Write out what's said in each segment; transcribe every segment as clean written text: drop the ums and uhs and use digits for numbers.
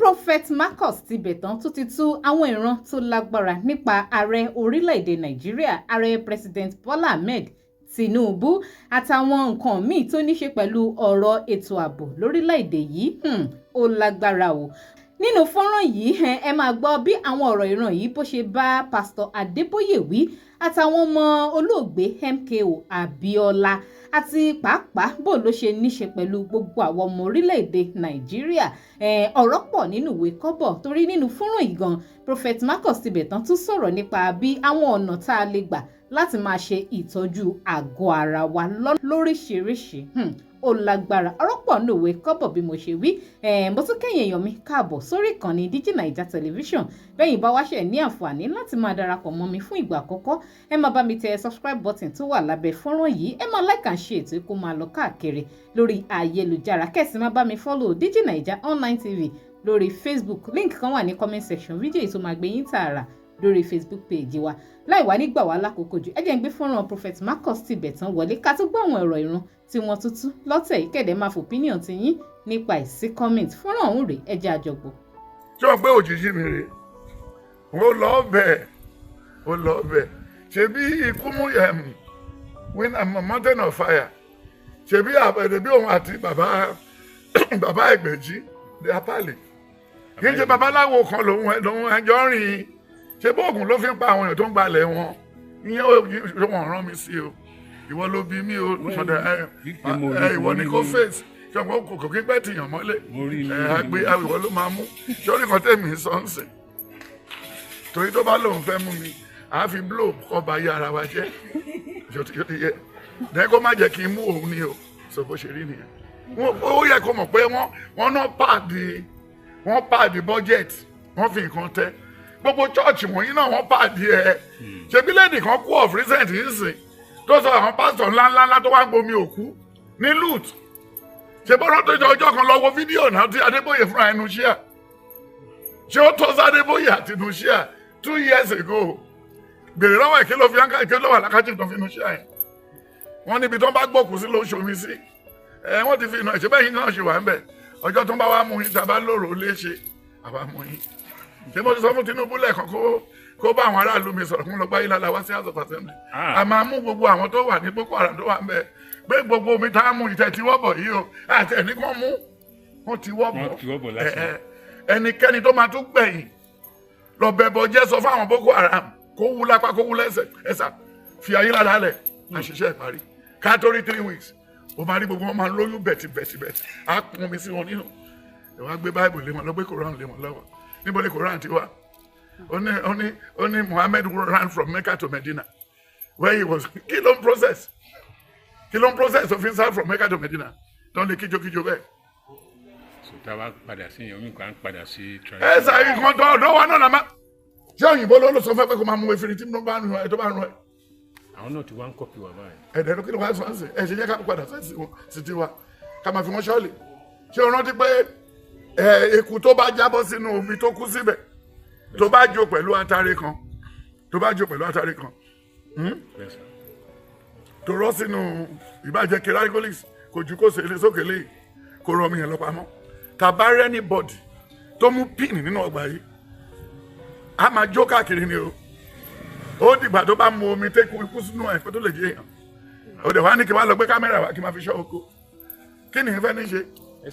Prophet Marcus Tibetan tún ti tú àwọn ìran tó lágbára nípa ààrẹ orílẹ̀-èdè Nàìjíríà, ààrẹ President Bola Ahmed Tinubu, àtàwọn nǹkan míì tó ní ṣe pẹ̀lú ọ̀rọ̀ ètò ààbò lórílẹ̀-èdè yìí. Ó lágbára o. Nínú fọ́nrán yìí, ẹ máa gbọ́ bí àwọn ọ̀rọ̀ ìran yìí bó ṣe bá Pásítọ̀ Adébóyè wí àtàwọn ọmọ olóògbé MKO Abiola, àti pàápàá bó ló ṣe níṣe pẹ̀lú gbogbo àwọn ọmọ orílẹ̀-èdè Nàìjíríà. Ọ̀rọ̀ pọ̀ nínú ìwé kọ́bọ̀, torí nínú fọ́nrán yìí gan, Prophet Marcus Tibetan tún sọ̀rọ̀ nípa bí àwọn ọ̀nà tá a lè gbà láti máa ṣe ìtọ́jú àgọ́ ara wa lóríṣiríṣi. Ó lágbára, ọ̀rọ̀ pọ̀ nínú ìwé kọ́bọ̀ bí mo ṣe wí. Mo tún kẹ́yìn èèyàn mi káàbọ̀ sórí ìkànnì Digi Naija Television. Bẹ́yìn bá wáṣẹ̀ ní àǹfààní láti máa darapọ̀ mọ́ mi fún ìgbà àkọ́kọ́, ẹ máa bá mi tẹ subscribe button tó wà lábẹ́ fọ́nrán yìí, ẹ máa like and share ètò kó máa lọ káàkiri lórí ayélujára, kẹ́sì máa bá mi follow Digi Naija Online TV lórí Facebook. Link kan wà ní comment section fídíò yìí tó máa gbé yín tààrà lórí Facebook page wa. Láì wá nígbà wá lákòókò jù, ẹ jẹ́ ń gbé fọ́nrán Prophet Marcus Tibetan wọlé ká tó gbọ́ àwọn ọ̀rọ̀ ìran tí wọ́n tútú lọ́tẹ̀ yìí. Kẹ̀dẹ̀ máa fòpinion ti yín nípa ìsí comment. Fọ́nrán ọ̀hún rèé, ẹ jẹ́ àjọgbọ́. Ṣé wọn pé òjijì mi rèé? Ó lọ bẹ̀, ó lọ bẹ̀. Ṣebí ikú mú win mountain of fire, ṣebí àbẹ̀dẹ̀ bí òun àti bàbá Ẹgbẹ̀jì ní apálẹ̀, kì í ṣe babaláwo kan lòun ẹjọ́ rìn. Ṣe bóògùn ló fi ń pa àwọn èèyàn tó ń gbalẹ̀ wọn? Ìyẹn ó wọ́n rán mi sí o. Ìwọ ló bí mi o. Ìwọ ni kò face ṣọgbọ́n kò kí pẹ́ tìyàn mọ́lẹ̀ ẹ àgbẹ̀. Ìwọ ló máa mú sórí kan tẹ̀mí sọ́ọ̀sì, torí tó bá lóun fẹ́ mú mi, àá fi blow kọ́ ba yé ara wa jẹ́. Yẹ dẹ́n kó má jẹ́ kí n mú òun ni o. Sọ bó ṣe rí nìyẹn. Ó yẹ kó mọ̀ pé wọ́n náà pad, wọ́n pad budget, wọ́n fi nǹkan tẹ́ gbogbo church wọ̀nyí náà, wọ́n pad ẹ̀. Ṣebí lady kan kú of recent yìí sìn tó sọ àwọn pásítọ̀ ńláńlá ńlá tó wá ń gbomi òkú ní LUTH? Ṣe bọ́dọ̀ tó jọ ọjọ́ kan lọ wo fídíò náà tí Adébóyè fúnra ẹnu ṣíà? Ṣé ó tó sí Adébóyè àti inú ṣíà 2 years ago? Gbèrè lọ́wọ́ ẹ̀, kí ló fi áńkà, kí ló wà lákàtì tó fi inú ṣíà yẹn? Wọ́n níbi tó ń bá gbòkú sí ló ń ṣomi sí ẹ. Wọ́n ti fi iná ìṣe bẹ́ẹ̀ yín náà ṣe wà ń bẹ̀. Ọjọ́ tó ń bá wá mú yín, tá a bá lòrò léṣe, àwa mú yín. Ṣé mo ti sọ fún Tinubu lẹ́ẹ̀kan kó bá àwọn aráàlú mi sọ̀rọ̀, kó lọ gbáyé lára wá sí House of Assembly? A máa mú gbogbo àwọn tó wà ní Boko Haram tó wà ń bẹ̀ pé gbogbo omi tá a mú ìtẹ̀ tí wọ́ bọ̀ yìí o, àti ẹni kan mú wọ́n ti wọ́ Wọ́n ti wọ́ bọ̀ bọ̀. Lásán. Ẹnikẹ́ni tó máa tún gbẹ̀yìn lọ bẹ̀bọ̀ jẹ́, sọ fún àwọn Boko Haram kó wú lápá, kó wú lẹ́sẹ̀, ẹ̀sà fi ayé lára lẹ̀. Àṣìṣe ìparí ká tó rí 3 weeks, o máa rí gbogbo wọn máa lóyún bẹ̀tì bẹ̀tì bẹ̀tì. Á pọn omi sí wọn nínú. Ẹ wá gbé Báìbù lé wọn lọ, gbé Koran lé wọn lọ́wọ́. Níbo ni Koran ti wá? Ó ní Muhammad ran from Mecca to Medina where he was. Kí ló ń process? Kí ló ń process of inside from Mecca to Medina tó ń lè kíjokíjo bẹ́ẹ̀? So tá a bá padà sí yẹn, omi kan á padà sí. Ẹ ṣàyè kan tó ọ̀dọ́ wa náà la má ṣé òyìnbó ló sọ fẹ́ pé kó máa mú efirin tí mo bá ń rún ẹ tó bá ń rún ẹ. Àwọn náà ti wá ń copy wa báyìí. Ẹ̀dẹ̀ kí ló wá sọ ẹ̀ ẹ̀ ṣe jẹ́ ká padà sẹ́sì wọn sí tiwa, ká máa fi wọ́n ṣọ́ọ̀lì. Ṣé o rántí pé ẹ eku tó bá jábọ́ sínú omi tó kú síbẹ̀, tó bá jó pẹ̀lú atare kan, tó bá jó pẹ̀lú atare kan, Bẹ́ẹ̀ sà. tó rọ́ sínú ìbàjẹ́ keragolis, kò ju kó sèlé sókè lé, kó rọ omi yẹn lọ pamọ́, tàbá rẹ́ni bọ̀dì tó mú pin nínú ọgbà yìí, a máa jó káàkiri ni o. Ó dìgbà tó bá mu omi tẹ́kù ikú sínú ẹ̀ kó tó lè jẹ́ èèyàn. Ó dẹ̀ wá ní kí n wá lọ gbé kámẹ́rà wá kí n máa fi ṣọ́ oko. Kí ni ìfẹ́ ní ṣe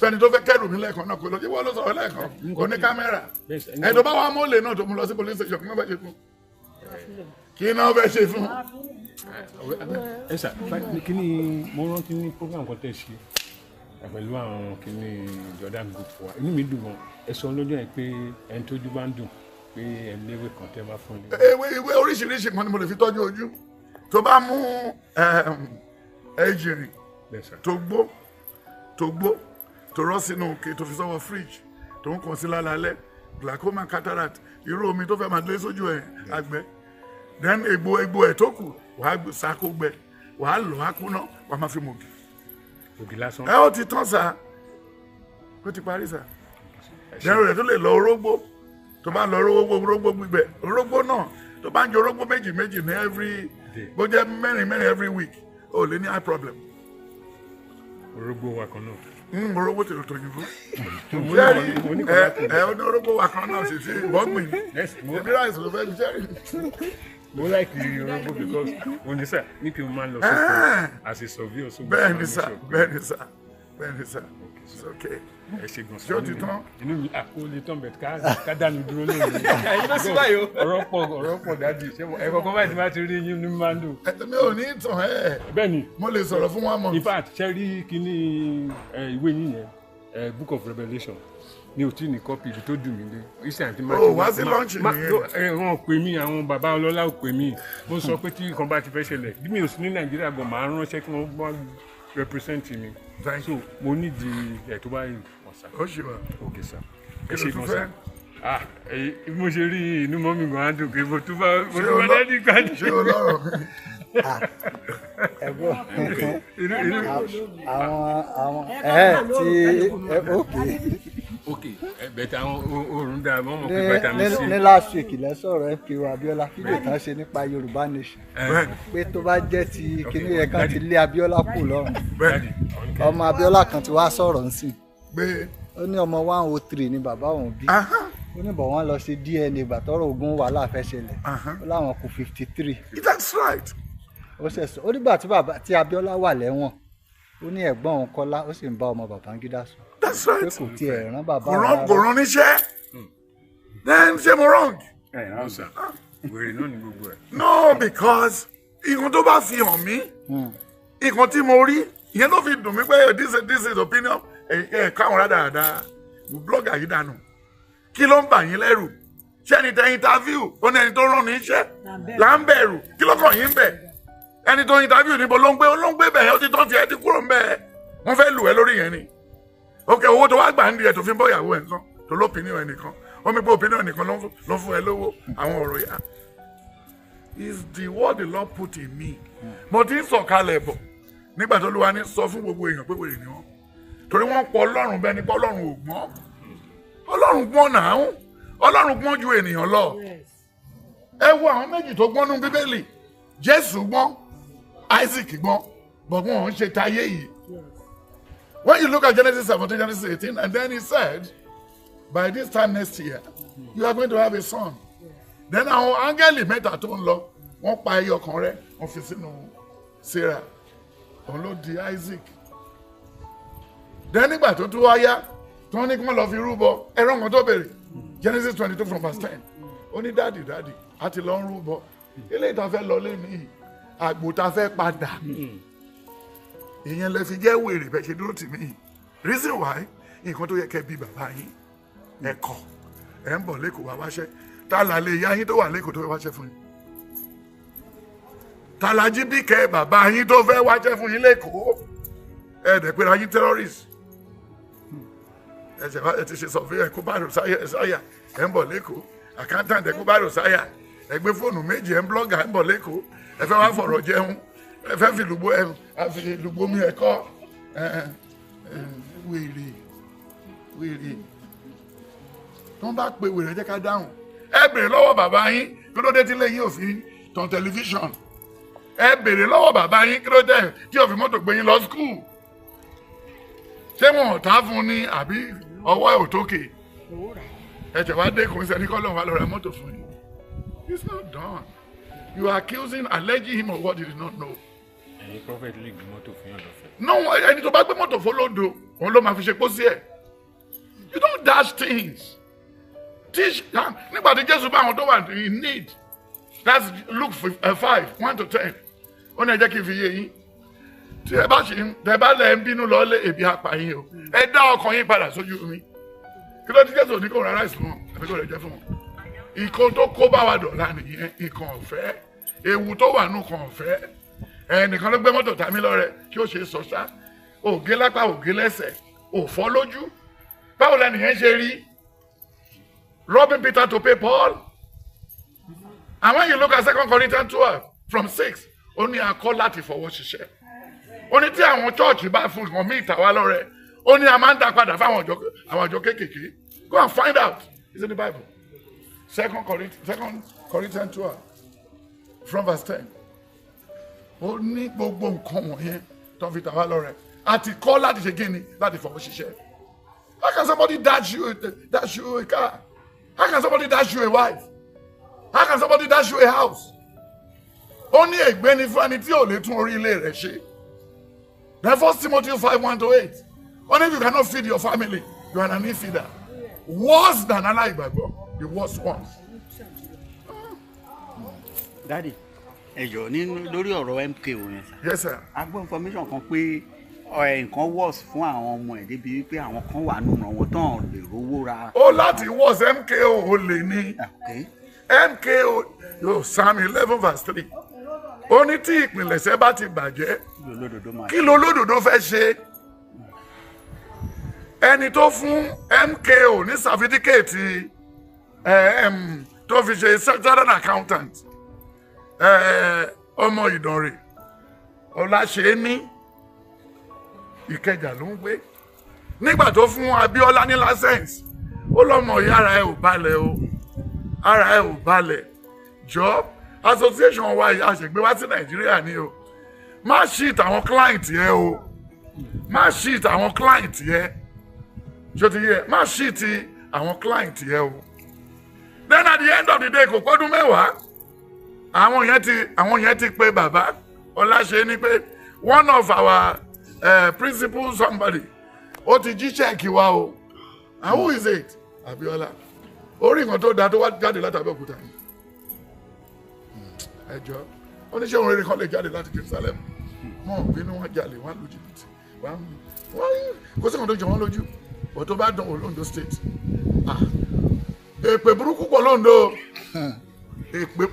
fẹ́ni tó fẹ́ kẹ́rù mi lẹ́ẹ̀kan náà? Kó lọ wọ́n ló sọ̀rọ̀ lẹ́ẹ̀kan, ó ní kámẹ́rà. Bẹ́ẹ̀ sà. Ẹ̀ tó bá wà mọ́lẹ̀ náà tó mú lọ sí police station, kí wọ́n fẹ́ ṣe fún? Kí náà fẹ́ ṣe fún? Ẹ sà, kí ni mo rántí ní program kan tẹ̀ ṣe pẹ̀lú àwọn kí ni Jordan group wa, inú mi dùn gan. Ẹ sọ lọ́jọ́ yẹn pé ẹni tójú bá ń dùn, pé ẹ léwé kan tẹ́ bá fún ni. Ewé, ewé oríṣiríṣi kan ni mo lè fi tọ́jú ojú. Tó bá mú ejìrìn Bẹ́ẹ̀ sà. tó gbó, tó gbó, tó rọ́ sínú òkè, tó fi sọ́wọ́ fridge, tó ń kàn sí lálálẹ́, glaucoma, cataract, irú omi tó fẹ́ máa lé sójú ẹ̀ àgbẹ̀. Then egbò ẹ̀ tó kù, wàá sáko gbẹ, wàá lọ, á kúná, wàá máa fi mọ̀gì. Ògì lásán. Ẹ ó ti tán sá, ó ti parí sá. Dẹ́rù rẹ̀ tó lè lọ orógbó, tó bá lọ orógbó, orógbó gbígbẹ, orógbó náà, tó bá ń jẹ orógbó méjì méjì ní every Day. Bó jẹ́ mẹ́rin mẹ́rin every week, ó lè ní eye problem. Orógbó wa kan náà. Orógbó tèrò tòyìnbó. Sẹ́rí ẹ ẹ ní orógbó wa kan náà sì ti bọ́gbìn. Ebi ráìsì ló fẹ́ sẹ́rí. Mo like orógbó because mo ní sà ní kí n máa lọ sóko as a surveyor. Bẹ́ẹ̀ni sà, bẹ́ẹ̀ni sà, bẹ́ẹ̀ni sà. It's okay. Ẹ ṣe gan Ṣé o ti tán? Inú mi àkó lè tán bẹ̀ ká dànù dúró lónìí. Ọ̀rọ̀ pọ̀ ọ̀rọ̀ pọ̀ dájú. Ṣé ẹ kọ̀ọ̀kan báyìí tí máa ti rí yín ní máa ń dùn. Mi ò ní tàn ẹ́. Bẹ́ẹ̀ni. Mo lè sọ̀rọ̀ fún one month. In fact, ṣe rí kíní ìwé yín yẹn, Book of Revelation. Mi ò tí ní kọ́pì ibi tó dùn mí dé. Iṣẹ́ àti máa ti wá sí lọ́ọ̀ṣì nìyẹn. Wọ́n pè mí, àwọn bàbá ọlọ́lá ò pè mí. Mo sọ pé tí nǹkan bá ti fẹ́ ṣẹlẹ̀, bí mi ò sí ní Nàìjíríà gan, màá ránṣẹ́ kí wọ́n wá represent mi. So mo ní di ẹ̀ tó bá yìí wọ̀n sá. Ó ṣì wà. Ok sá. Ẹ ṣe gan sá. Ah, bí mo ṣe rí inú mọ́ mi gan á dùn pé mo tún bá dádì kan. Ṣé o lọ́rọ̀? Ẹ̀gbọ́n àwọn ẹ̀ ti ok. Ok, bẹ̀tẹ̀ àwọn oorun dáa mọ́ mọ́ pé vitamin C. Ní last week lẹ sọ̀rọ̀ MKO Abiola fídíò tán ṣe nípa Yorùbá Nation pé tó bá jẹ́ ti kíní yẹn kan ti lé Abiola kù lọ́rùn. Ọmọ Abiola kan ti wá sọ̀rọ̀ nsìn. Ó ní ọmọ 103 ni bàbá òun bí. Ó ní bọ̀ wọ́n lọ sí DNA ìgbà tọ́rọ̀ ogún wàhálà fẹ́ ṣẹlẹ̀. Ó láwọn kù 53. That's right. Ó ṣe sọ ó nígbà tí bàbá tí Abiola wà lẹ́wọ̀n ó ní ẹ̀gbọ́n òun Kọ́lá ó sì ń bá ọmọ Babangida sùn. That's right. Pé kò tiẹ̀ rán bàbá rán kò rán níṣẹ́. Then ṣé mo wrong? Ẹ ẹ sà, wèrè náà ni gbogbo ẹ̀. No, because nǹkan tó bá fi hàn mí, nǹkan tí mo rí, ìyẹn ló fi dùn mí pé this is opinion ẹ káwọn rádaràda blogger yìí dànù. Kí ló ń bà yín lẹ́rù? Ṣé ẹni tẹ interview ó ní ẹni tó rán níṣẹ́ là ń bẹ̀rù? Kí ló kàn yín bẹ̀? Ẹni tó interview níbo ló ń gbé? Ó ló ń gbé bẹ̀, ó ti tán tiẹ̀ ti kúrò ń bẹ̀. Wọ́n fẹ́ lù ẹ́ lórí yẹn ni. Ok, owó tó wá gbà ń di ẹ̀ tó fi ń bọ́ ìyàwó ẹ̀ nǹkan tó lópinion ẹ̀ nìkan wọ́n mi pé opinion nìkan ló fún ẹ lówó àwọn ọ̀rọ̀ yá. Is the word the Lord put in me. Mo ti ń sọ̀kalẹ̀ bọ̀ nígbà tó Olúwa ní sọ fún gbogbo èèyàn pé wèrè ni wọ́n. Torí wọ́n pọ̀ Ọlọ́run bẹ́ẹ̀ ni pé Ọlọ́run ò gbọ́n. Ọlọ́run gbọ́n náà, Ọlọ́run gbọ́n ju ènìyàn lọ. Ẹ wo àwọn méjì tó gbọ́n nú Bíbélì. Jésù gbọ́n, Isaac gbọ́n, bọ̀gbọ́n ò ń ṣe tayé yìí. When you look at Genesis 17, Genesis 18, and then he said, by this time next year, you are going to have a son. Then àwọn áńgẹ́lì mẹ́ta tó ń lọ, wọ́n pa ẹyọ kan rẹ́, wọ́n fi sínú Sarah. Òun ló di Isaac. Then nígbà tó tún wá yá, tí wọ́n ní kí wọ́n lọ fi rúbọ, ẹ̀rọ nǹkan tó béèrè. Genesis 22 from verse 10. Ó ní dáàdì dáàdì, a ti lọ ń rúbọ. Eléyìí tá a fẹ́ lọ lé ní àgbò tá a fẹ́ padà. Ìyẹn lè fi jẹ́ wèrè bẹ́ẹ̀ ṣe dúró tì mí. Reason why, nǹkan tó yẹ kẹ́ bí bàbá yín ẹ̀kọ́ ẹ̀ ń bọ̀ lẹ́kọ̀ọ́ wá wáṣẹ́. Ta là lè ya yín tó wà lẹ́kọ̀ọ́ tó fẹ́ wáṣẹ́ fún yín? Ta la jí bí kẹ́ bàbá yín tó fẹ́ wáṣẹ́ fún yín lẹ́kọ̀ọ́? Ẹ dẹ̀ pé ra yín terrorist. Ẹ ṣe ẹ ti ṣe survey ẹ kó bá rò sáyà ẹ ń bọ̀ lẹ́kọ̀ọ́. Accountant ẹ kó bá rò sáyà. Ẹ gbé fóònù méjì ẹ ń blogger ẹ ń bọ̀ lẹ́kọ̀ọ́. Ẹ fẹ́ wá fọ̀rọ̀ jẹun. Ẹ fẹ́ fi lùgbó ẹ fi lùgbó mi ẹ̀kọ́ wèrè wèrè tó ń bá pe wèrè jẹ́ ká dáhùn. Ẹ bèrè lọ́wọ́ bàbá yín kí ló dé tí lẹ́yìn òfin tan tẹlifíṣàn. Ẹ bèrè lọ́wọ́ bàbá yín kí ló dé tí òfin mọ́tò gbé yín lọ skul. Ṣé wọn ò tá fún ni àbí ọwọ́ ẹ̀ ò tókè? Ẹ tẹ̀ wá dé kò ń sẹ́ni kọ́ lọ́wọ́ lọ ra mọ́tò fún yín. It's not done. You are accusing, alleging him of what he did not know. Ẹ̀yin prophet lè gbé mọ́tò fún yàn lọ́fẹ̀ẹ́. No, ẹni tó bá gbé mọ́tò fọlọ́dọ̀, òun ló máa fi ṣe pósí ẹ̀. You don't dash things. Teach nígbà tí Jésù bá àwọn tó wà in need. That's Luke 5, 1 to 10. Ó ní ẹ jẹ́ kí n fi yé yín. Tí ẹ bá ṣe ń tẹ bá lẹ̀ ń bínú lọ lé ebi apá yín o. Ẹ dá ọkàn yín padà sójú mi. Kí ló dé Jésù ní kò rárá ìsìn wọn àbí kò rẹ̀ jẹ́ fún wọn? Ìkan tó kó bá wa dọ̀la nìyẹn, ìkan ọ̀fẹ́. Ewu tó wà nù kan ọ̀fẹ́. Ẹnìkan ló gbé mọ́tò tàmí lọ́rẹ kí ó ṣe sọ ṣá. Ògé lápá, ògé lẹ́sẹ̀, òfọ́ lójú. Báwo lẹnìyẹn ṣe rí? Robbing Peter to pay Paul. And when you look at 2 Corinthians 12 from 6, ó ní a kọ́ láti fọwọ́ ṣiṣẹ́. Ó ní tí àwọn chọ́ọ̀chì bá fún nǹkan míì tà wá lọ́rẹ, ó ní a máa ń dá padà fáwọn àjọ kéékèèké. Go and find out. It's in the Bible. 2 Corinthians 12 from verse 10. Ó ní gbogbo nǹkan wọ̀nyẹn tó fi tà wá lọ́rẹ. Àti kọ́ láti ṣe kíni, láti fọwọ́ ṣiṣẹ́. How can somebody dash you a car? How can somebody dash you a wife? How can somebody dash you a house? Ó ní ègbé ni fún ẹni tí ò lè tún orí ilé rẹ̀ ṣe. Then 1 Timothy 5:1-8. Only if you cannot feed your family, you are an infidel. Worse than aláìgbàgbọ́, the worst ones. Daddy, ẹ jọ̀ọ́, nínú lórí ọ̀rọ̀ MKO yẹn sir. Yes, sir. A gbọ́ information kan pé nǹkan worse fún àwọn ọmọ ẹ̀ débi wípé àwọn kan wà nù wọn tán lè rówó ra. Ó láti worse, MKO ò lè ní. MKO yóò Psalm 11 verse 3. Ó ní tí ìpìlẹ̀ṣẹ̀ bá ti bàjẹ́, kí lolódodo máa kí lolódodo fẹ́ ṣe? Ẹni tó fún MKO ní certificate tó fi ṣe chartered accountant, ọmọ Ìdànrè Ọláṣẹ́ní, Ìkẹjà ló ń gbé. Nígbà tó fún Abíọ́lá ní license, ó lọ́mọ yìí, ara ẹ ò balẹ̀ o, ara ẹ ò balẹ̀. Jọ, association wa yìí, a ṣègbè wá sí Nàìjíríà ni o, má cheat àwọn client yẹ o, má cheat àwọn client yẹ. Ṣó ti yẹ? Má cheat àwọn client yẹ o. Then at the end of the day, kò pọ́dún 10, àwọn yẹn ti pé bàbá Ọláṣẹ́ ní pé one of our principal somebody ó ti jí cheque wa o. And who is it? Abiola. Orí nǹkan tó da tó wá jáde láti Abẹ́òkúta ni. Ẹ jọ, oníṣẹ́ òun rere kan lè jáde láti Jerusalem? Wọn ò bínú, wọn jalè, wọn lu jìbìtì, wọn kó sí nǹkan tó jọ wọn lójú bọ̀. Tó bá dán wò lóńdó State, ah, èpè burúkú pọ̀ lóńdó. Èpè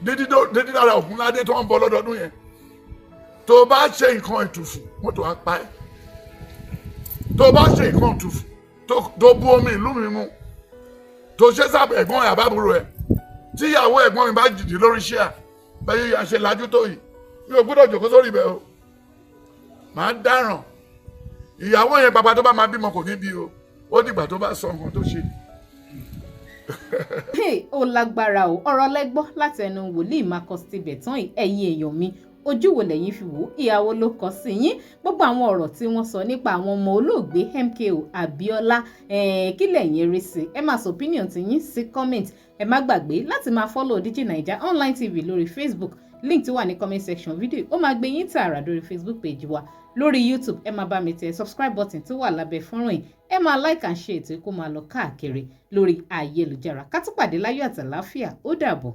dídí dára Ògúnládé tó ń bọ̀ lọ́dọọdún yẹn, tó bá ṣe nǹkan ìtùfù, mọ́tò á pa ẹ́. Tó bá ṣe nǹkan ìtùfù, tó bú omi ìlú mi mu, tó ṣe sábẹ̀ ẹ̀gbọ́n ẹ̀ àbábúrò ẹ̀, tíyàwó ẹ̀gbọ́n mi bá jìdí lórí ṣíà bẹ́ẹ̀ yíya ṣe lajú tó yìí, mi ò gbọ́dọ̀ jòkó sórí ibẹ̀ o, màá dáràn. Ìyàwó yẹn pàpà, tó bá máa bímọ, kò ní bí o. Ó dìgbà tó bá sọ nǹkan tó ṣe. Hey, ó lágbára o. Ọ̀rọ̀ lẹ́gbọ́ láti ẹnu wòlíì Marcus Tibetan. Ẹ̀yin èèyàn mi, ojú wo lẹ́yìn fi wò ó? Ìyàwó ló kọ sí yín gbogbo àwọn ọ̀rọ̀ tí wọ́n sọ nípa àwọn ọmọ olóògbé MKO Abiola? Kí lẹ̀yin rí sí? Ẹ máa sọ opinion ti yín sí comment. Ẹ má gbàgbé láti máa follow Digi Naija Online TV lórí Facebook. Link tó wà ní comment section video, ó máa gbé yín tààrà lórí Facebook page wa. Lórí YouTube, ẹ máa bá mi tẹ subscribe button tó wà lábẹ́ fọ́nrán yìí. Ẹ máa like and share ètò, kó máa lọ káàkiri lórí ayélujára. Ká tún pàdé láyọ̀ àtàláfíà. Ó dàbọ̀.